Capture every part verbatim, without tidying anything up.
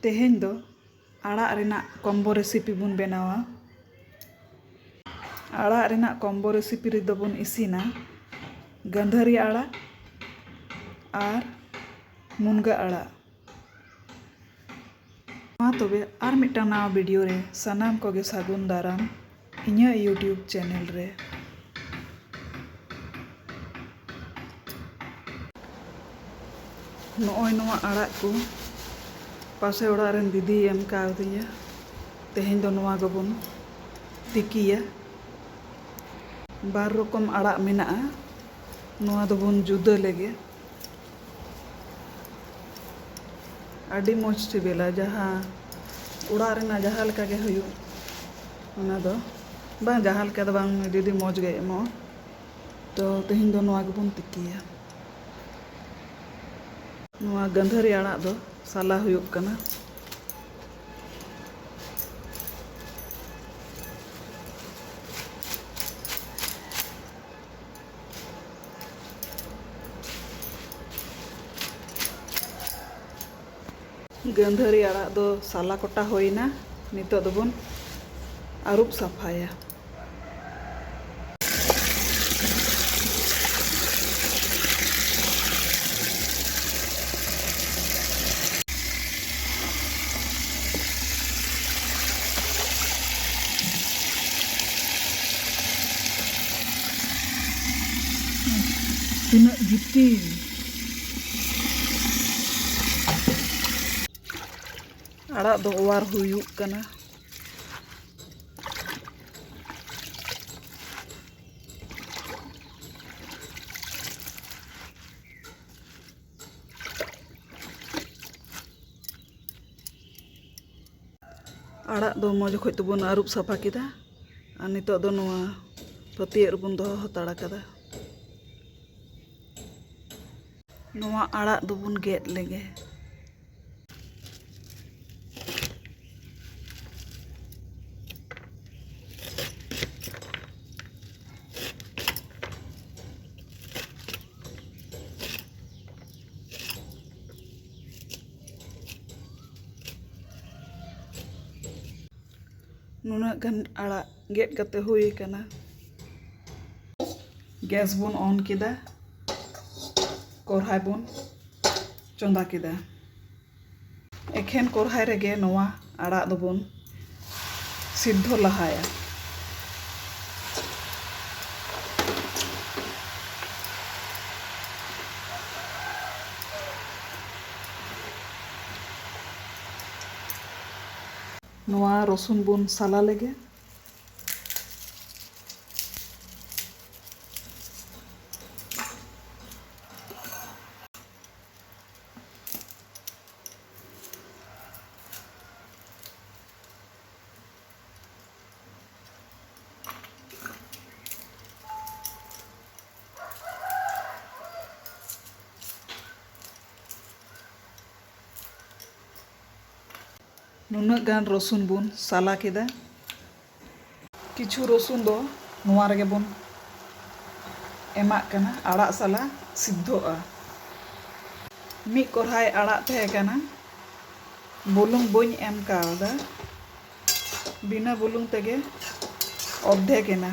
ᱛᱮᱦᱮᱧ ᱫᱚ ᱟᱲᱟᱜ ᱨᱮᱱᱟᱜ combo recipe ᱵᱚᱱ ᱵᱮᱱᱟᱣᱟ᱾ ᱟᱲᱟᱜ ᱨᱮᱱᱟᱜ combo recipe ᱨᱮᱫᱚ ᱵᱚᱱ ᱤᱥᱤᱱᱟ ᱜᱟᱹᱫᱷᱟᱹᱨᱤ ᱟᱲᱟᱜ ᱟᱨ ᱢᱩᱱᱜᱟᱹ ᱟᱲᱟᱜ᱾ ᱢᱟ ᱛᱚᱵᱮ ᱟᱨ ᱢᱤᱫᱴᱟᱝ ᱱᱟᱣᱟ video ᱨᱮ ᱥᱟᱱᱟᱢ ᱠᱚᱜᱮ ᱥᱟᱹᱜᱩᱱ ᱫᱟᱨᱟᱢ ᱤᱧᱟᱹᱜ YouTube channel ᱨᱮ᱾ ᱱᱚᱜᱼᱚᱭ ᱱᱚᱣᱟ ᱟᱲᱟᱜ ᱠᱚ ᱯᱟᱥᱮ ᱚᱲᱟᱜ ᱨᱮᱱ ᱫᱤᱫᱤᱭ ᱮᱢ ᱠᱟᱣᱫᱤᱧᱟ᱾ ᱛᱮᱦᱮᱧ ᱫᱚ ᱱᱚᱣᱟ ᱜᱮᱵᱚᱱ ᱛᱤᱠᱤᱭᱟ᱾ ᱵᱟᱨ ᱨᱚᱠᱚᱢ ᱟᱲᱟᱜ ᱢᱮᱱᱟᱜᱼᱟ, ᱱᱚᱣᱟ ᱫᱚᱵᱚᱱ ᱡᱩᱫᱟᱹ ᱞᱮᱜᱮ᱾ ᱟᱹᱰᱤ ᱢᱚᱡᱽ ᱥᱤᱵᱤᱞᱟ, ᱡᱟᱦᱟᱸ ᱚᱲᱟᱜ ᱨᱮᱱᱟᱜ ᱡᱟᱦᱟᱸ ᱞᱮᱠᱟ ᱜᱮ ᱦᱩᱭᱩᱜ, ᱚᱱᱟ ᱫᱚ ᱵᱟᱝ, ᱡᱟᱦᱟᱸ ᱞᱮᱠᱟ ᱫᱚ ᱵᱟᱝ, ᱡᱩᱫᱤ ᱢᱚᱡᱽ ᱜᱮ ᱮᱢᱚᱜᱼᱟ᱾ ᱛᱚ ᱛᱮᱦᱮᱧ ᱫᱚ ᱱᱚᱣᱟ ᱜᱮᱵᱚᱱ ᱛᱤᱠᱤᱭᱟ᱾ ᱱᱚᱣᱟ ᱜᱟᱹᱫᱷᱟᱹᱨᱤ ᱟᱲᱟᱜ ᱫᱚ ᱥᱟᱞᱟ ᱦᱩᱭᱩᱜ ᱠᱟᱱᱟ᱾ ᱜᱟᱹᱫᱷᱟᱹᱨᱤ ᱟᱲᱟᱜ ᱫᱚ ᱥᱟᱞᱟ ᱠᱚᱴᱟ ᱦᱩᱭᱱᱟ᱾ ᱱᱤᱛᱚᱜ ᱫᱚᱵᱚᱱ ᱟᱹᱨᱩᱵ ᱥᱟᱯᱷᱟᱭᱟ᱾ ᱛᱤᱱᱟᱹᱜ ᱜᱤᱛᱤᱞ᱾ ᱟᱲᱟᱜ ᱫᱚ ᱚᱣᱟᱨ ᱦᱩᱭᱩᱜ ᱠᱟᱱᱟ᱾ ᱟᱲᱟᱜ ᱫᱚ ᱢᱚᱡᱽ ᱚᱠᱚᱡ ᱛᱮᱵᱚᱱ ᱟᱹᱨᱩᱵ ᱥᱟᱯᱷᱟ ᱠᱮᱫᱟ᱾ ᱟᱨ ᱱᱤᱛᱚᱜ ᱫᱚ ᱱᱚᱣᱟ ᱯᱷᱟᱹᱛᱭᱟᱹᱜ ᱨᱮᱵᱚᱱ ᱫᱚᱦᱚ ᱦᱟᱛᱟᱲ ᱠᱟᱫᱟ᱾ ᱱᱚᱣᱟ ᱟᱲᱟᱜ ᱫᱚᱵᱚᱱ ᱜᱮᱫ ᱞᱮᱜᱮ᱾ ᱱᱩᱱᱟᱹᱜ ᱜᱟᱱ ᱟᱲᱟᱜ ᱜᱮᱫ ᱠᱟᱛᱮ ᱦᱩᱭ ᱟᱠᱟᱱᱟ᱾ ᱜᱮᱥ ᱵᱚᱱ ᱚᱱ ᱠᱮᱫᱟ, ᱠᱚᱨᱦᱟᱭ ᱵᱚᱱ ᱪᱚᱸᱫᱟ ᱠᱮᱫᱟ᱾ ᱮᱠᱷᱮᱱ ᱠᱚᱨᱦᱟᱭ ᱨᱮᱜᱮ ᱱᱚᱣᱟ ᱟᱲᱟᱜ ᱫᱚᱵᱚᱱ ᱥᱤᱫᱽᱫᱷᱚ ᱞᱟᱦᱟᱭᱟ᱾ ᱱᱚᱣᱟ ᱨᱚᱥᱩᱱ ᱵᱚᱱ ᱥᱟᱞᱟ ᱞᱮᱜᱮ᱾ ᱱᱩᱱᱟᱹᱜ ᱜᱟᱱ ᱨᱚᱥᱩᱱ ᱵᱚᱱ ᱥᱟᱞᱟ ᱠᱮᱫᱟ᱾ ᱠᱤᱪᱷᱩ ᱨᱚᱥᱩᱱ ᱫᱚ ᱱᱚᱣᱟ ᱨᱮᱜᱮ ᱵᱚᱱ ᱮᱢᱟᱜ ᱠᱟᱱᱟ, ᱟᱲᱟᱜ ᱥᱟᱞᱟ ᱥᱤᱫᱽᱫᱷᱚᱜᱼᱟ᱾ ᱢᱤᱫ ᱠᱚᱨᱦᱟᱭ ᱟᱲᱟᱜ ᱛᱟᱦᱮᱸ ᱠᱟᱱᱟ, ᱵᱩᱞᱩᱝ ᱵᱟᱹᱧ ᱮᱢ ᱠᱟᱣᱫᱟ, ᱵᱤᱱᱟᱹ ᱵᱩᱞᱩᱝ ᱛᱮᱜᱮ ᱚᱨᱫᱷᱮᱠ ᱮᱱᱟ᱾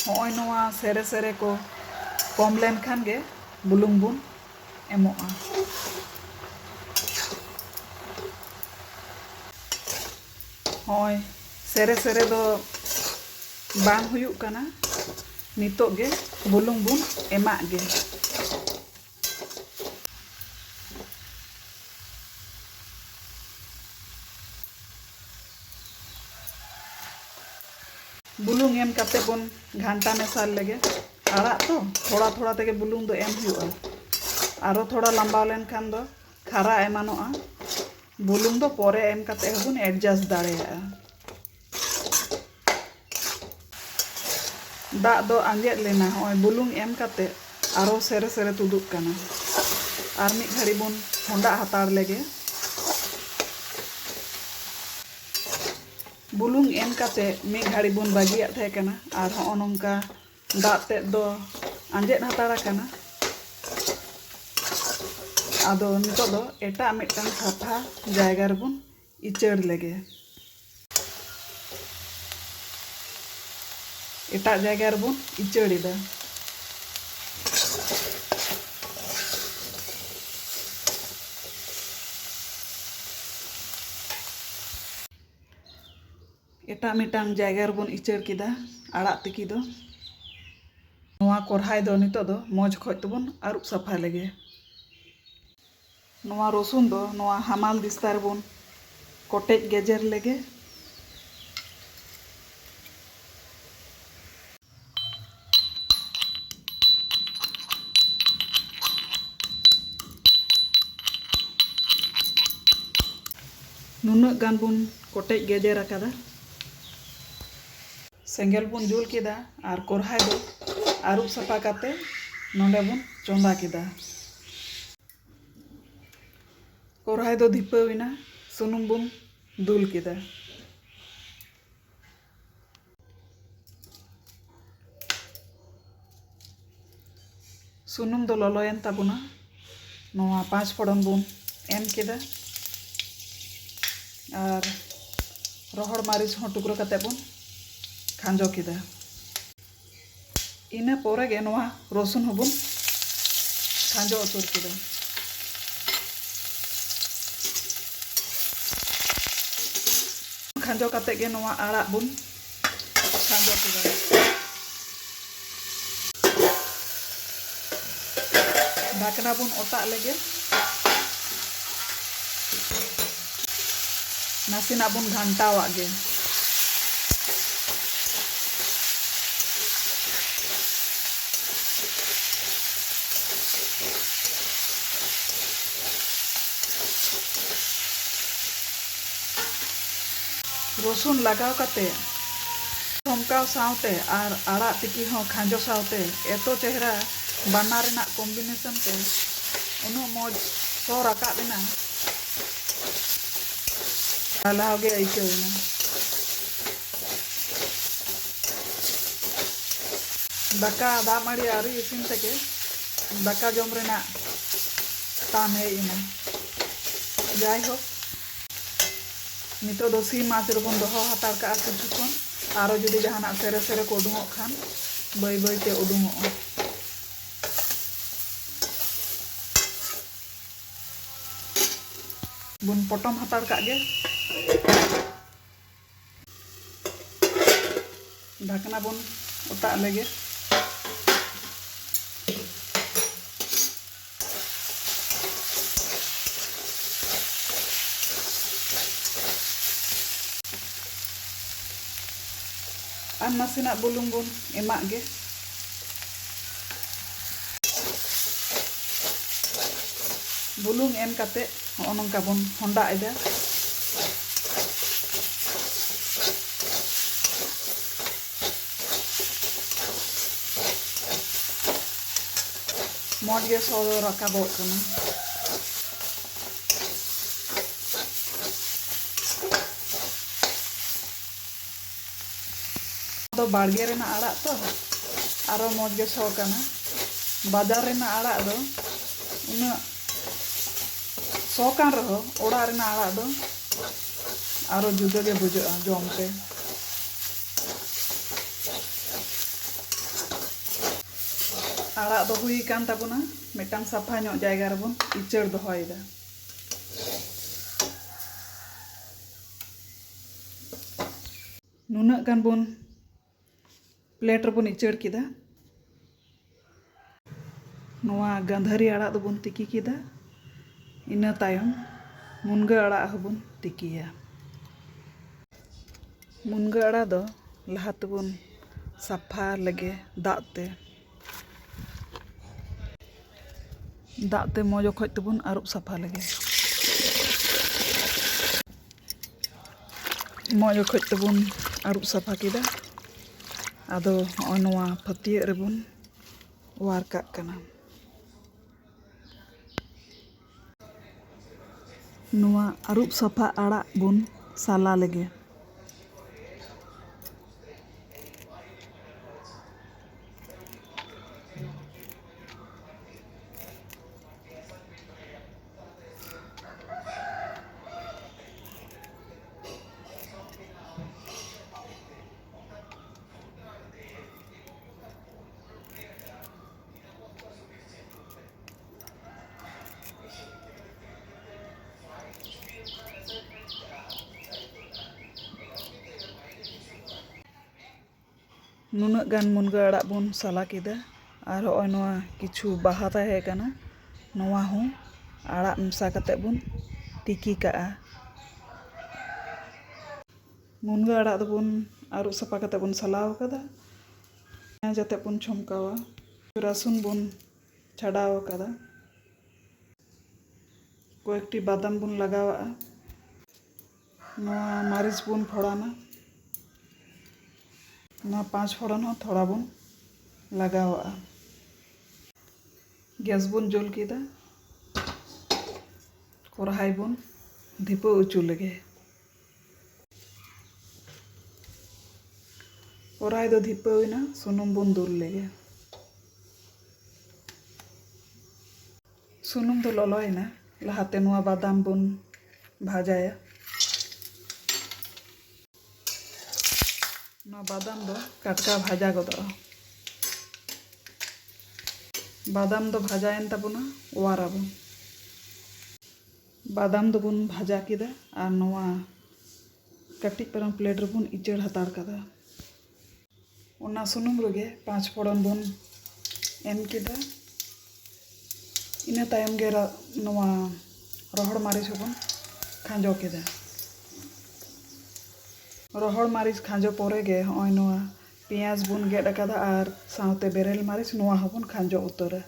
ᱦᱚᱸᱜᱼᱚᱭ ᱱᱚᱣᱟ ᱥᱮᱨᱮ ᱥᱮᱨᱮ ᱠᱚ ᱠᱚᱢ ᱞᱮᱱᱠᱷᱟᱱ ᱜᱮ ᱵᱩᱞᱩᱝ ᱵᱚᱱ ᱮᱢᱚᱜᱼᱟ᱾ ᱦᱚᱸᱜᱼᱚᱭ ᱥᱮᱨᱮ ᱥᱮᱨᱮ ᱫᱚ ᱵᱟᱝ ᱦᱩᱭᱩᱜ ᱠᱟᱱᱟ, ᱱᱤᱛᱚᱜ ᱜᱮ ᱵᱩᱞᱩᱝ ᱵᱚᱱ ᱮᱢᱟᱜ ᱜᱮ᱾ ᱵᱩᱞᱩᱝ ᱮᱢ ᱠᱟᱛᱮ ᱵᱚᱱ ᱜᱷᱟᱱᱴᱟ ᱢᱮᱥᱟ ᱞᱮᱜᱮ᱾ ᱟᱲᱟᱜ ᱛᱚ ᱛᱷᱚᱲᱟ ᱛᱷᱚᱲᱟ ᱛᱮᱜᱮ ᱵᱩᱞᱩᱝ ᱫᱚ ᱮᱢ ᱦᱩᱭᱩᱜᱼᱟ᱾ ᱟᱨᱚ ᱛᱷᱚᱲᱟ ᱞᱟᱢᱵᱟᱣ ᱞᱮᱱᱠᱷᱟᱱ ᱫᱚ ᱠᱷᱟᱨᱟ ᱮᱢᱟᱱᱚᱜᱼᱟ᱾ ᱵᱩᱞᱩᱝ ᱫᱚ ᱯᱚᱨᱮ ᱮᱢ ᱠᱟᱛᱮ ᱦᱚᱸᱵᱚᱱ adjust ᱫᱟᱲᱮᱭᱟᱜᱼᱟ᱾ ᱫᱟᱜ ᱫᱚ ᱟᱸᱡᱮᱫ ᱞᱮᱱᱟ, ᱦᱚᱸᱜᱼᱚᱭ ᱵᱩᱞᱩᱝ ᱮᱢ ᱠᱟᱛᱮ ᱟᱨᱚ ᱥᱮᱨᱮ ᱥᱮᱨᱮ ᱛᱩᱫᱩᱜ ᱠᱟᱱᱟ᱾ ᱟᱨ ᱢᱤᱫ ᱜᱷᱟᱹᱲᱤ ᱵᱚᱱ ᱦᱚᱸᱰᱟᱜ ᱦᱟᱛᱟᱲ ᱞᱮᱜᱮ᱾ ᱵᱩᱞᱩᱝ ᱮᱢ ᱠᱟᱛᱮ ᱢᱤᱫ ᱜᱷᱟᱹᱲᱤ ᱵᱚᱱ ᱵᱟᱹᱜᱤᱭᱟᱜ ᱛᱟᱦᱮᱸ ᱠᱟᱱᱟ, ᱟᱨ ᱦᱚᱸᱜᱼᱚ ᱱᱚᱝᱠᱟ ᱫᱟᱜ ᱛᱮᱫ ᱫᱚ ᱟᱸᱡᱮᱫ ᱦᱟᱛᱟᱲ ᱟᱠᱟᱱᱟ᱾ ᱟᱫᱚ ᱱᱤᱛᱚᱜ ᱫᱚ ᱮᱴᱟᱜ ᱢᱤᱫᱴᱟᱝ ᱥᱟᱯᱷᱟ ᱡᱟᱭᱜᱟ ᱨᱮᱵᱚᱱ ᱤᱪᱟᱹᱲ ᱞᱮᱜᱮ᱾ ᱮᱴᱟᱜ ᱡᱟᱭᱜᱟ ᱨᱮᱵᱚᱱ ᱤᱪᱟᱹᱲ ᱮᱫᱟ᱾ ᱮᱴᱟᱜ ᱢᱤᱫᱴᱟᱝ ᱡᱟᱭᱜᱟ ᱨᱮᱵᱚᱱ ᱤᱪᱟᱹᱲ ᱠᱮᱫᱟ ᱟᱲᱟᱜ ᱛᱤᱠᱤ ᱫᱚ᱾ ᱱᱚᱣᱟ ᱠᱚᱨᱦᱟᱭ ᱫᱚ ᱱᱤᱛᱚᱜ ᱫᱚ ᱢᱚᱡᱽ ᱠᱷᱚᱡ ᱛᱮᱵᱚᱱ ᱟᱹᱨᱩᱵ ᱥᱟᱯᱷᱟ ᱞᱮᱜᱮ᱾ ᱱᱚᱣᱟ ᱨᱚᱥᱩᱱ ᱫᱚ ᱱᱚᱣᱟ ᱦᱟᱢᱟᱞ ᱫᱤᱥᱛᱟ ᱨᱮᱵᱚᱱ ᱠᱚᱴᱮᱡ ᱜᱮᱡᱮᱨ ᱞᱮᱜᱮ᱾ ᱱᱩᱱᱟᱹᱜ ᱜᱟᱱ ᱵᱚᱱ ᱠᱚᱴᱮᱡ ᱜᱮᱡᱮᱨ ᱟᱠᱟᱫᱟ᱾ ᱥᱮᱸᱜᱮᱞ ᱵᱚᱱ ᱡᱩᱞ ᱠᱮᱫᱟ ᱟᱨ ᱠᱚᱨᱦᱟᱭ ᱫᱚ ᱟᱹᱨᱩᱵ ᱥᱟᱯᱷᱟ ᱠᱟᱛᱮ ᱱᱚᱰᱮ ᱵᱚᱱ ᱪᱚᱸᱫᱟ ᱠᱮᱫᱟ᱾ ᱠᱚᱨᱦᱟᱭ ᱫᱚ ᱫᱷᱤᱯᱟᱹᱣ ᱮᱱᱟ, ᱥᱩᱱᱩᱢ ᱵᱚᱱ ᱫᱩᱞ ᱠᱮᱫᱟ᱾ ᱥᱩᱱᱩᱢ ᱫᱚ ᱞᱚᱞᱚᱭᱮᱱ ᱛᱟᱵᱚᱱᱟ᱾ ᱱᱚᱣᱟ ᱯᱟᱸᱪ ᱯᱷᱚᱲᱚᱱ ᱵᱚᱱ ᱮᱢ ᱠᱮᱫᱟ ᱟᱨ ᱨᱚᱦᱚᱲ ᱢᱟᱹᱨᱤᱪ ᱦᱚᱸ ᱴᱩᱠᱨᱟᱹ ᱠᱟᱛᱮ ᱵᱚᱱ ᱠᱷᱟᱸᱡᱚ ᱠᱮᱫᱟ᱾ ᱤᱱᱟᱹ ᱯᱚᱨᱮ ᱜᱮ ᱱᱚᱣᱟ ᱨᱚᱥᱩᱱ ᱦᱚᱸᱵᱚᱱ ᱠᱷᱟᱸᱡᱚ ᱩᱛᱟᱹᱨ ᱠᱮᱫᱟ᱾ ᱠᱷᱟᱸᱡᱚ ᱠᱟᱛᱮ ᱜᱮ ᱱᱚᱣᱟ ᱟᱲᱟᱜ ᱵᱚᱱ ᱠᱷᱟᱸᱡᱚ ᱠᱮᱫᱟ᱾ ᱰᱷᱟᱠᱱᱟ ᱵᱚᱱ ᱚᱴᱟᱜ ᱞᱮᱜᱮ᱾ ᱱᱟᱥᱮᱱᱟᱜ ᱵᱚᱱ ᱜᱷᱟᱱᱴᱟᱣᱟᱜ ᱜᱮ᱾ ᱨᱚᱥᱩᱱ ᱞᱟᱜᱟᱣ ᱠᱟᱛᱮ ᱪᱷᱚᱢᱠᱟᱣ ᱥᱟᱶᱛᱮ ᱟᱨ ᱟᱲᱟᱜ ᱛᱤᱠᱤ ᱦᱚᱸ ᱠᱷᱟᱸᱡᱚ ᱥᱟᱶᱛᱮ ᱮᱛᱚ ᱪᱮᱦᱨᱟ ᱵᱟᱱᱟᱨ ᱨᱮᱱᱟᱜ combination ᱛᱮ ᱩᱱᱟᱹᱜ ᱢᱚᱡᱽ ᱥᱚ ᱨᱟᱠᱟᱵ ᱮᱱᱟ, ᱞᱟᱦᱟᱣ ᱜᱮ ᱟᱹᱭᱠᱟᱹᱣ ᱮᱱᱟ᱾ ᱫᱟᱠᱟ ᱫᱟᱜ ᱢᱟᱹᱲᱤ ᱟᱹᱣᱨᱤ ᱤᱥᱤᱱ ᱛᱮᱜᱮ ᱫᱟᱠᱟ ᱡᱚᱢ ᱨᱮᱱᱟᱜ ᱴᱟᱱ ᱦᱮᱡ ᱮᱱᱟ᱾ ᱡᱟᱭᱦᱳᱠ, ᱱᱤᱛᱚᱜ ᱫᱚ ᱥᱤᱢ ᱟᱸᱪ ᱨᱮᱵᱚᱱ ᱫᱚᱦᱚ ᱦᱟᱛᱟᱲ ᱠᱟᱜᱼᱟ ᱠᱤᱪᱷᱩ ᱠᱷᱚᱱ᱾ ᱟᱨᱚ ᱡᱩᱫᱤ ᱡᱟᱦᱟᱱᱟᱜ ᱥᱮᱨᱮ ᱥᱮᱨᱮ ᱠᱚ ᱩᱰᱩᱝᱚᱜ ᱠᱷᱟᱱ, ᱵᱟᱹᱭ ᱵᱟᱹᱭ ᱛᱮ ᱩᱰᱩᱝᱚᱜᱼᱟ᱾ ᱵᱚᱱ ᱯᱚᱴᱚᱢ ᱦᱟᱛᱟᱲ ᱠᱟᱜ ᱜᱮ᱾ ᱰᱷᱟᱠᱱᱟ ᱵᱚᱱ ᱚᱴᱟᱜ ᱞᱮᱜᱮ᱾ ᱟᱨ ᱱᱟᱥᱮᱱᱟᱜ ᱵᱩᱞᱩᱝ ᱵᱚᱱ ᱮᱢᱟᱜ ᱜᱮ᱾ ᱵᱩᱞᱩᱝ ᱮᱢ ᱠᱟᱛᱮ ᱦᱚᱸᱜᱼᱚ ᱱᱚᱝᱠᱟ ᱵᱚᱱ ᱦᱚᱸᱰᱟᱜ ᱮᱫᱟ᱾ ᱢᱚᱡᱽ ᱜᱮ ᱥᱚ ᱫᱚ ᱨᱟᱠᱟᱵᱚᱜ ᱠᱟᱱᱟ᱾ ᱫᱚ ᱵᱟᱲᱜᱮ ᱨᱮᱱᱟᱜ ᱟᱲᱟᱜ ᱛᱚ, ᱟᱨᱚ ᱢᱚᱡᱽ ᱜᱮ ᱥᱚ ᱠᱟᱱᱟ᱾ ᱵᱟᱡᱟᱨ ᱨᱮᱱᱟᱜ ᱟᱲᱟᱜ ᱫᱚ ᱩᱱᱟᱹᱜ ᱥᱚ ᱠᱟᱱ ᱨᱮᱦᱚᱸ, ᱚᱲᱟᱜ ᱨᱮᱱᱟᱜ ᱟᱲᱟᱜ ᱫᱚ ᱟᱨᱚ ᱡᱩᱫᱟᱹ ᱜᱮ ᱵᱩᱡᱷᱟᱹᱜᱼᱟ ᱡᱚᱢ ᱛᱮ᱾ ᱟᱲᱟᱜ ᱫᱚ ᱦᱩᱭ ᱟᱠᱟᱱ ᱛᱟᱵᱚᱱᱟ, ᱢᱤᱫᱴᱟᱝ ᱥᱟᱯᱷᱟ ᱧᱚᱜ ᱡᱟᱭᱜᱟ ᱨᱮᱵᱚᱱ ᱤᱪᱟᱹᱲ ᱫᱚᱦᱚᱭᱮᱫᱟ᱾ ᱱᱩᱱᱟᱹᱜ ᱜᱟᱱ ᱵᱚᱱ ᱯᱞᱮᱴ ᱨᱮᱵᱚᱱ ᱤᱪᱟᱹᱲ ᱠᱮᱫᱟ᱾ ᱱᱚᱣᱟ ᱜᱟᱹᱫᱷᱟᱹᱨᱤ ᱟᱲᱟᱜ ᱫᱚᱵᱚᱱ ᱛᱤᱠᱤ ᱠᱮᱫᱟ᱾ ᱤᱱᱟᱹ ᱛᱟᱭᱚᱢ ᱢᱩᱱᱜᱟᱹ ᱟᱲᱟᱜ ᱦᱚᱸᱵᱚᱱ ᱛᱤᱠᱤᱭᱟ᱾ ᱢᱩᱱᱜᱟᱹ ᱟᱲᱟᱜ ᱫᱚ ᱞᱟᱦᱟ ᱛᱮᱵᱚᱱ ᱥᱟᱯᱷᱟ ᱞᱮᱜᱮ ᱫᱟᱜ ᱛᱮ᱾ ᱫᱟᱜ ᱛᱮ ᱢᱚᱡᱽ ᱚᱠᱚᱡ ᱛᱮᱵᱚᱱ ᱟᱹᱨᱩᱵ ᱥᱟᱯᱷᱟ ᱞᱮᱜᱮ᱾ ᱢᱚᱡᱽ ᱚᱠᱚᱡ ᱛᱮᱵᱚᱱ ᱟᱹᱨᱩᱵ ᱥᱟᱯᱷᱟ ᱠᱮᱫᱟ᱾ ᱟᱫᱚ ᱦᱚᱸᱜᱼᱚᱭ ᱱᱚᱣᱟ ᱯᱷᱟᱹᱛᱭᱟᱹᱜ ᱨᱮᱵᱚᱱ ᱚᱣᱟᱨ ᱠᱟᱜ ᱠᱟᱱᱟ᱾ ᱱᱚᱣᱟ ᱟᱹᱨᱩᱵ ᱥᱟᱯᱷᱟ ᱟᱲᱟᱜ ᱵᱚᱱ ᱥᱟᱞᱟ ᱞᱮᱜᱮ᱾ ᱱᱩᱱᱟᱹᱜ ᱜᱟᱱ ᱢᱩᱱᱜᱟᱹ ᱟᱲᱟᱜ ᱵᱚᱱ ᱥᱟᱞᱟ ᱠᱮᱫᱟ᱾ ᱟᱨ ᱦᱚᱸᱜᱼᱚᱭ ᱱᱚᱣᱟ ᱠᱤᱪᱷᱩ ᱵᱟᱦᱟ ᱛᱟᱦᱮᱸ ᱠᱟᱱᱟ, ᱱᱚᱣᱟ ᱦᱚᱸ ᱟᱲᱟᱜ ᱢᱮᱥᱟ ᱠᱟᱛᱮ ᱵᱚᱱ ᱛᱤᱠᱤ ᱠᱟᱜᱼᱟ᱾ ᱢᱩᱱᱜᱟᱹ ᱟᱲᱟᱜ ᱫᱚᱵᱚᱱ ᱟᱹᱨᱩᱵ ᱥᱟᱯᱷᱟ ᱠᱟᱛᱮ ᱵᱚᱱ ᱥᱟᱞᱟᱣ ᱠᱟᱫᱟ᱾ ᱯᱮᱸᱭᱟᱡᱽ ᱟᱛᱮ ᱵᱚᱱ ᱪᱷᱚᱢᱠᱟᱣᱟ᱾ ᱨᱟᱹᱥᱩᱱ ᱵᱚᱱ ᱪᱷᱟᱰᱟᱣ ᱠᱟᱫᱟ᱾ ᱠᱚᱭᱮᱠᱴᱤ ᱵᱟᱫᱟᱢ ᱵᱚᱱ ᱞᱟᱜᱟᱣᱟᱜᱼᱟ᱾ ᱱᱚᱣᱟ ᱢᱟᱹᱨᱤᱪ ᱵᱚᱱ ᱯᱷᱚᱲᱟᱱᱟ᱾ ᱱᱚᱣᱟ ᱯᱟᱸᱪ ᱯᱷᱚᱲᱚᱱ ᱦᱚᱸ ᱛᱷᱚᱲᱟ ᱵᱚᱱ ᱞᱟᱜᱟᱣᱟᱜᱼᱟ᱾ ᱜᱮᱥ ᱵᱚᱱ ᱡᱩᱞ ᱠᱮᱫᱟ᱾ ᱠᱚᱨᱦᱟᱭ ᱵᱚᱱ ᱫᱷᱤᱯᱟᱹᱣ ᱦᱚᱪᱚ ᱞᱮᱜᱮ᱾ ᱠᱚᱨᱦᱟᱭ ᱫᱚ ᱫᱷᱤᱯᱟᱹᱣ ᱮᱱᱟ, ᱥᱩᱱᱩᱢ ᱵᱚᱱ ᱫᱩᱞ ᱞᱮᱜᱮ᱾ ᱥᱩᱱᱩᱢ ᱫᱚ ᱞᱚᱞᱚᱭᱮᱱᱟ, ᱞᱟᱦᱟᱛᱮ ᱱᱚᱣᱟ ᱵᱟᱫᱟᱢ ᱵᱚᱱ ᱵᱷᱟᱡᱟᱭᱟ᱾ ᱱᱚᱣᱟ ᱵᱟᱫᱟᱢ ᱫᱚ ᱴᱟᱴᱠᱟ ᱵᱷᱟᱡᱟ ᱜᱚᱫᱚᱜᱼᱟ᱾ ᱵᱟᱫᱟᱢ ᱫᱚ ᱵᱷᱟᱡᱟᱭᱮᱱ ᱛᱟᱵᱚᱱᱟ, ᱚᱣᱟᱨ ᱟᱵᱚᱱ᱾ ᱵᱟᱫᱟᱢ ᱫᱚᱵᱚᱱ ᱵᱷᱟᱡᱟ ᱠᱮᱫᱟ ᱟᱨ ᱱᱚᱣᱟ ᱠᱟᱹᱴᱤᱡ ᱯᱟᱨᱟᱝ ᱯᱞᱮᱴ ᱨᱮᱵᱚᱱ ᱤᱪᱟᱹᱲ ᱦᱟᱛᱟᱲ ᱠᱟᱫᱟ᱾ ᱚᱱᱟ ᱥᱩᱱᱩᱢ ᱨᱮᱜᱮ ᱯᱟᱸᱪ ᱯᱷᱚᱲᱚᱱ ᱵᱚᱱ ᱮᱢ ᱠᱮᱫᱟ᱾ ᱤᱱᱟᱹ ᱛᱟᱭᱚᱢ ᱜᱮ ᱨᱟ-, ᱱᱚᱣᱟ ᱨᱚᱦᱚᱲ ᱢᱟᱹᱨᱤᱪ ᱦᱚᱸᱵᱚᱱ ᱠᱷᱟᱸᱡᱚ ᱠᱮᱫᱟ᱾ ᱨᱚᱦᱚᱲ ᱢᱟᱹᱨᱤᱪ ᱠᱷᱟᱸᱡᱚ ᱯᱚᱨᱮ ᱜᱮ ᱦᱚᱸᱜᱼᱚᱭ ᱱᱚᱣᱟ ᱯᱮᱸᱭᱟᱡᱽ ᱵᱚᱱ ᱜᱮᱫ ᱟᱠᱟᱫᱟ ᱟᱨ ᱥᱟᱶᱛᱮ ᱵᱮᱨᱮᱞ ᱢᱟᱹᱨᱤᱪ, ᱱᱚᱣᱟ ᱦᱚᱸᱵᱚᱱ ᱠᱷᱟᱸᱡᱚ ᱩᱛᱟᱹᱨᱟ᱾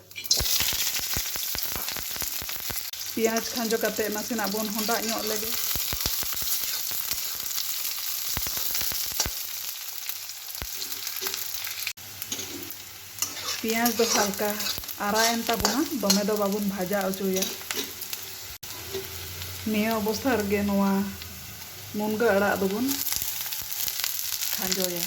ᱯᱮᱸᱭᱟᱡᱽ ᱠᱷᱟᱸᱡᱚ ᱠᱟᱛᱮ ᱱᱟᱥᱮᱱᱟᱜ ᱵᱚᱱ ᱦᱚᱸᱰᱟᱜ ᱧᱚᱜ ᱞᱮᱜᱮ᱾ ᱯᱮᱸᱭᱟᱡᱽ ᱫᱚ ᱦᱟᱞᱠᱟ ᱟᱨᱟᱜ ᱮᱱ ᱛᱟᱵᱚᱱᱟ, ᱫᱚᱢᱮ ᱫᱚ ᱵᱟᱵᱚᱱ ᱵᱷᱟᱡᱟ ᱦᱚᱪᱚᱭᱟ᱾ ᱱᱤᱭᱟᱹ ᱚᱵᱚᱥᱛᱷᱟ ᱨᱮᱜᱮ ᱱᱚᱣᱟ ᱢᱩᱱᱜᱟᱹ ᱟᱲᱟᱜ ᱫᱚᱵᱚᱱ ᱠᱷᱟᱸᱡᱚᱭᱟ᱾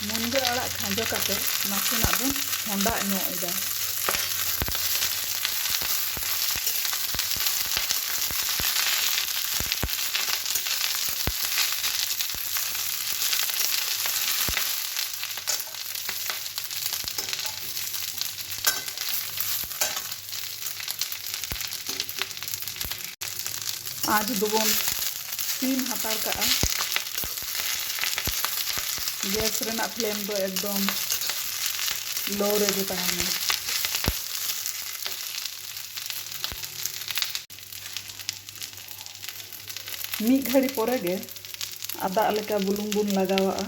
ᱢᱩᱱᱜᱟᱹ ᱟᱲᱟᱜ ᱠᱷᱟᱸᱡᱚ ᱠᱟᱛᱮ ᱱᱟᱥᱮᱱᱟᱜ ᱵᱚᱱ ᱦᱚᱸᱰᱟᱜ ᱧᱚᱜ ᱮᱫᱟ᱾ ᱟᱸᱡ ᱫᱚᱵᱚᱱ ᱥᱤᱢ ᱦᱟᱛᱟᱲ ᱠᱟᱜᱼᱟ᱾ ᱜᱮᱥ ᱨᱮᱱᱟᱜ ᱯᱷᱞᱮᱢ ᱫᱚ ᱮᱠᱫᱚᱢ ᱞᱳ ᱨᱮᱜᱮ ᱛᱟᱦᱮᱱᱟ᱾ ᱢᱤᱫ ᱜᱷᱟᱹᱲᱤ ᱯᱚᱨᱮ ᱜᱮ ᱟᱫᱟᱜ ᱞᱮᱠᱟ ᱵᱩᱞᱩᱝ ᱵᱚᱱ ᱞᱟᱜᱟᱣᱟᱜᱼᱟ᱾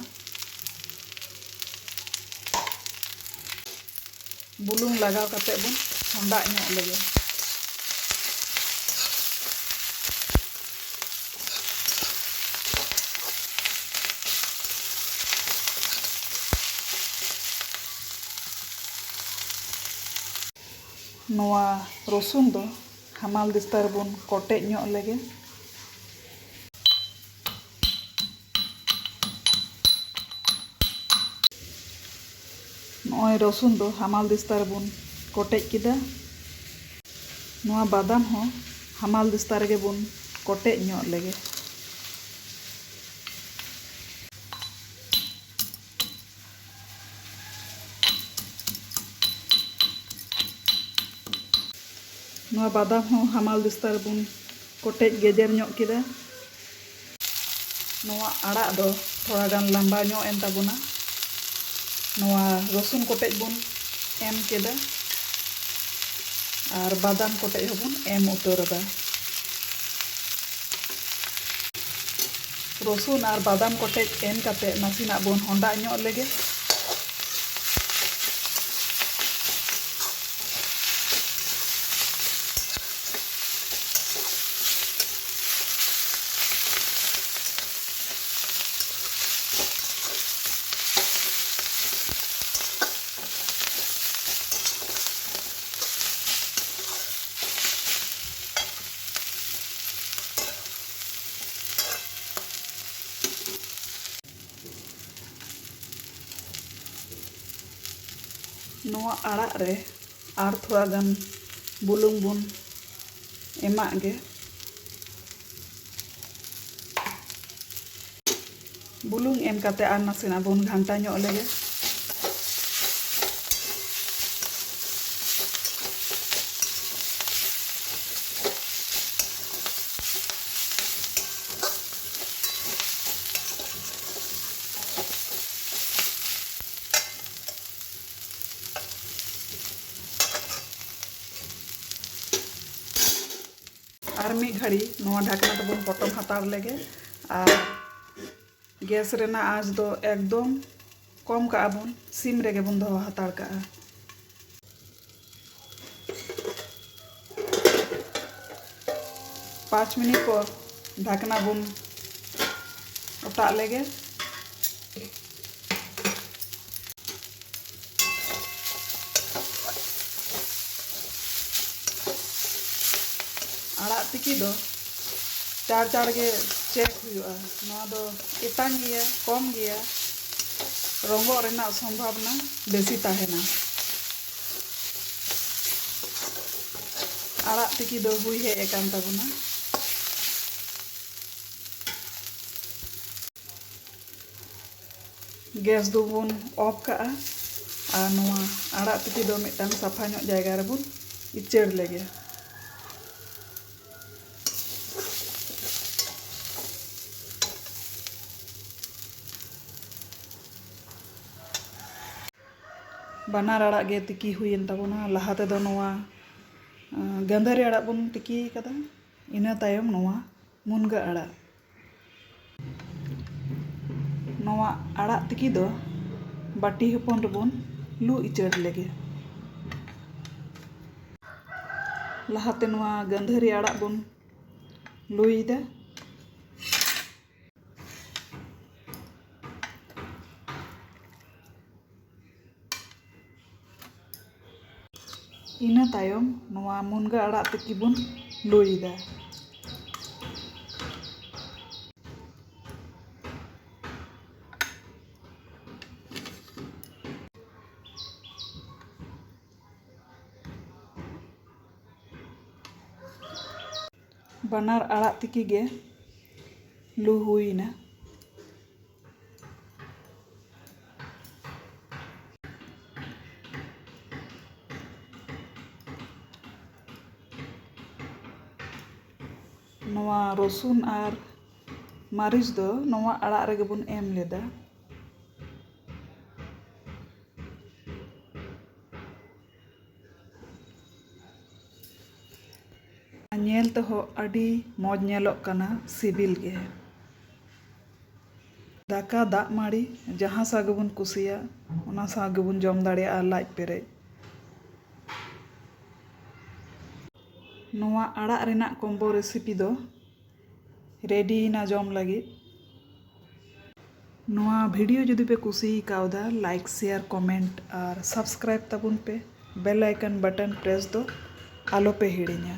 ᱵᱩᱞᱩᱝ ᱞᱟᱜᱟᱣ ᱠᱟᱛᱮ ᱵᱚᱱ ᱦᱚᱸᱰᱟᱜ ᱧᱚᱜ ᱞᱮᱜᱮ᱾ ᱱᱚᱣᱟ ᱨᱚᱥᱩᱱ ᱫᱚ ᱦᱟᱢᱟᱞ ᱫᱤᱥᱛᱟ ᱨᱮᱵᱚᱱ ᱠᱚᱴᱮᱡ ᱧᱚᱜ ᱞᱮᱜᱮ᱾ ᱱᱚᱜᱼᱚᱭ ᱨᱚᱥᱩᱱ ᱫᱚ ᱦᱟᱢᱟᱞ ᱫᱤᱥᱛᱟ ᱨᱮᱵᱚᱱ ᱠᱚᱴᱮᱡ ᱠᱮᱫᱟ᱾ ᱱᱚᱣᱟ ᱵᱟᱫᱟᱢ ᱦᱚᱸ ᱦᱟᱢᱟᱞ ᱫᱤᱥᱛᱟ ᱨᱮᱜᱮ ᱵᱚᱱ ᱠᱚᱴᱮᱡ ᱧᱚᱜ ᱞᱮᱜᱮ᱾ ᱱᱚᱣᱟ ᱵᱟᱫᱟᱢ ᱦᱚᱸ ᱦᱟᱢᱟᱞ ᱫᱤᱥᱛᱟ ᱨᱮᱵᱚᱱ ᱠᱚᱴᱮᱡ ᱜᱮᱡᱮᱨ ᱧᱚᱜ ᱠᱮᱫᱟ᱾ ᱱᱚᱣᱟ ᱟᱲᱟᱜ ᱫᱚ ᱛᱷᱚᱲᱟ ᱜᱟᱱ ᱞᱟᱢᱵᱟ ᱧᱚᱜ ᱮᱱ ᱛᱟᱵᱚᱱᱟ᱾ ᱱᱚᱣᱟ ᱨᱚᱥᱩᱱ ᱠᱚᱴᱮᱡ ᱵᱚᱱ ᱮᱢ ᱠᱮᱫᱟ ᱟᱨ ᱵᱟᱫᱟᱢ ᱠᱚᱴᱮᱡ ᱦᱚᱸᱵᱚᱱ ᱮᱢ ᱩᱛᱟᱹᱨ ᱟᱫᱟ᱾ ᱨᱚᱥᱩᱱ ᱟᱨ ᱵᱟᱫᱟᱢ ᱠᱚᱴᱮᱡ ᱮᱢ ᱠᱟᱛᱮ ᱱᱟᱥᱮᱱᱟᱜ ᱵᱚᱱ ᱦᱚᱸᱰᱟᱜ ᱧᱚᱜ ᱞᱮᱜᱮ᱾ ᱱᱚᱣᱟ ᱟᱲᱟᱜ ᱨᱮ ᱟᱨ ᱛᱷᱚᱲᱟ ᱜᱟᱱ ᱵᱩᱞᱩᱝ ᱵᱚᱱ ᱮᱢᱟᱜ ᱜᱮ᱾ ᱵᱩᱞᱩᱝ ᱮᱢ ᱠᱟᱛᱮ ᱟᱨ ᱱᱟᱥᱮᱱᱟᱜ ᱵᱚᱱ ᱜᱷᱟᱱᱴᱟ ᱧᱚᱜ ᱞᱮᱜᱮ᱾ ᱢᱤᱫ ᱜᱷᱟᱹᱲᱤ ᱱᱚᱣᱟ ᱰᱷᱟᱠᱱᱟ ᱛᱮᱵᱚᱱ ᱯᱚᱴᱚᱢ ᱦᱟᱛᱟᱲ ᱞᱮᱜᱮ ᱟᱨ ᱜᱮᱥ ᱨᱮᱱᱟᱜ ᱟᱸᱪ ᱫᱚ ᱮᱠᱫᱚᱢ ᱠᱚᱢ ᱠᱟᱜᱼᱟ ᱵᱚᱱ, ᱥᱤᱢ ᱨᱮᱜᱮ ᱵᱚᱱ ᱫᱚᱦᱚ ᱦᱟᱛᱟᱲ ᱠᱟᱜᱼᱟ᱾ ᱯᱟᱸᱪ ᱢᱤᱱᱤᱴ ᱯᱚᱨ ᱰᱷᱟᱠᱱᱟ ᱵᱚᱱ ᱚᱴᱟᱜ ᱞᱮᱜᱮ᱾ ᱟᱲᱟᱜ ᱛᱤᱠᱤ ᱫᱚ ᱪᱟᱲ ᱪᱟᱲ ᱜᱮ ᱪᱮᱠ ᱦᱩᱭᱩᱜᱼᱟ᱾ ᱱᱚᱣᱟ ᱫᱚ ᱮᱛᱟᱝ ᱜᱮᱭᱟ, ᱠᱚᱢ ᱜᱮᱭᱟ, ᱨᱚᱸᱜᱚᱜ ᱨᱮᱱᱟᱜ ᱥᱚᱢᱵᱷᱟᱵᱚᱱᱟ ᱵᱮᱥᱤ ᱛᱟᱦᱮᱱᱟ᱾ ᱟᱲᱟᱜ ᱛᱤᱠᱤ ᱫᱚ ᱦᱩᱭ ᱦᱮᱡ ᱟᱠᱟᱱ ᱛᱟᱵᱚᱱᱟ᱾ ᱜᱮᱥ ᱫᱚᱵᱚᱱ ᱚᱯᱷ ᱠᱟᱜᱼᱟ ᱟᱨ ᱱᱚᱣᱟ ᱟᱲᱟᱜ ᱛᱤᱠᱤ ᱫᱚ ᱢᱤᱫᱴᱟᱝ ᱥᱟᱯᱷᱟ ᱧᱚᱜ ᱡᱟᱭᱜᱟ ᱨᱮᱵᱚᱱ ᱤᱪᱟᱹᱲ ᱞᱮᱜᱮ᱾ ᱵᱟᱱᱟᱨ ᱟᱲᱟᱜ ᱜᱮ ᱛᱤᱠᱤ ᱦᱩᱭᱮᱱ ᱛᱟᱵᱚᱱᱟ᱾ ᱞᱟᱦᱟ ᱛᱮᱫᱚ ᱱᱚᱣᱟ, ᱟᱸ, ᱜᱟᱹᱫᱷᱟᱹᱨᱤ ᱟᱲᱟᱜ ᱵᱚᱱ ᱛᱤᱠᱤ ᱠᱟᱫᱟ, ᱤᱱᱟᱹ ᱛᱟᱭᱚᱢ ᱱᱚᱣᱟ ᱢᱩᱱᱜᱟᱹ ᱟᱲᱟᱜ᱾ ᱱᱚᱣᱟ ᱟᱲᱟᱜ ᱛᱤᱠᱤ ᱫᱚ ᱵᱟᱹᱴᱤ ᱦᱚᱯᱚᱱ ᱨᱮᱵᱚᱱ ᱞᱩ ᱤᱪᱟᱹᱲ ᱞᱮᱜᱮ᱾ ᱞᱟᱦᱟᱛᱮ ᱱᱚᱣᱟ ᱜᱟᱹᱫᱷᱟᱹᱨᱤ ᱟᱲᱟᱜ ᱵᱚᱱ ᱞᱩᱭᱮᱫᱟ᱾ ᱤᱱᱟᱹ ᱛᱟᱭᱚᱢ ᱱᱚᱣᱟ ᱢᱩᱱᱜᱟᱹ ᱟᱲᱟᱜ ᱛᱤᱠᱤ ᱵᱚᱱ ᱞᱩᱭᱮᱫᱟ᱾ ᱵᱟᱱᱟᱨ ᱟᱲᱟᱜ ᱛᱤᱠᱤ ᱜᱮ ᱞᱩ ᱦᱩᱭᱱᱟ᱾ ᱱᱚᱣᱟ ᱨᱚᱥᱩᱱ ᱟᱨ ᱢᱟᱹᱨᱤᱪ ᱫᱚ ᱱᱚᱣᱟ ᱟᱲᱟᱜ ᱨᱮᱜᱮ ᱵᱚᱱ ᱮᱢ ᱞᱮᱫᱟ᱾ ᱧᱮᱞ ᱛᱮᱦᱚᱸ ᱟᱹᱰᱤ ᱢᱚᱡᱽ ᱧᱮᱞᱚᱜ ᱠᱟᱱᱟ, ᱥᱤᱵᱤᱞ ᱜᱮ᱾ ᱫᱟᱠᱟ ᱫᱟᱜ ᱢᱟᱹᱲᱤ ᱡᱟᱦᱟᱸ ᱥᱟᱶ ᱜᱮᱵᱚᱱ ᱠᱩᱥᱤᱭᱟᱜ, ᱚᱱᱟ ᱥᱟᱶ ᱜᱮᱵᱚᱱ ᱡᱚᱢ ᱫᱟᱲᱮᱭᱟᱜᱼᱟ ᱞᱟᱡ ᱯᱮᱨᱮᱡ᱾ ᱱᱚᱣᱟ ᱟᱲᱟᱜ ᱨᱮᱱᱟᱜ ᱠᱚᱢᱵᱳ ᱨᱮᱥᱤᱯᱤ ᱫᱚ ᱨᱮᱰᱤᱭᱮᱱᱟ ᱡᱚᱢ ᱞᱟᱹᱜᱤᱫ᱾ ᱱᱚᱣᱟ ᱵᱷᱤᱰᱤᱭᱳ ᱡᱩᱫᱤ ᱯᱮ ᱠᱩᱥᱤ ᱠᱟᱣᱫᱟ, ᱞᱟᱭᱤᱠ, ᱥᱮᱭᱟᱨ, ᱠᱚᱢᱮᱱᱴ ᱟᱨ ᱥᱟᱵᱥᱠᱨᱟᱭᱤᱵ ᱛᱟᱵᱚᱱ ᱯᱮ᱾ ᱵᱮᱞ ᱟᱭᱠᱚᱱ ᱵᱟᱴᱚᱱ ᱯᱨᱮᱥ ᱫᱚ ᱟᱞᱚ ᱯᱮ ᱦᱤᱲᱤᱧᱟ᱾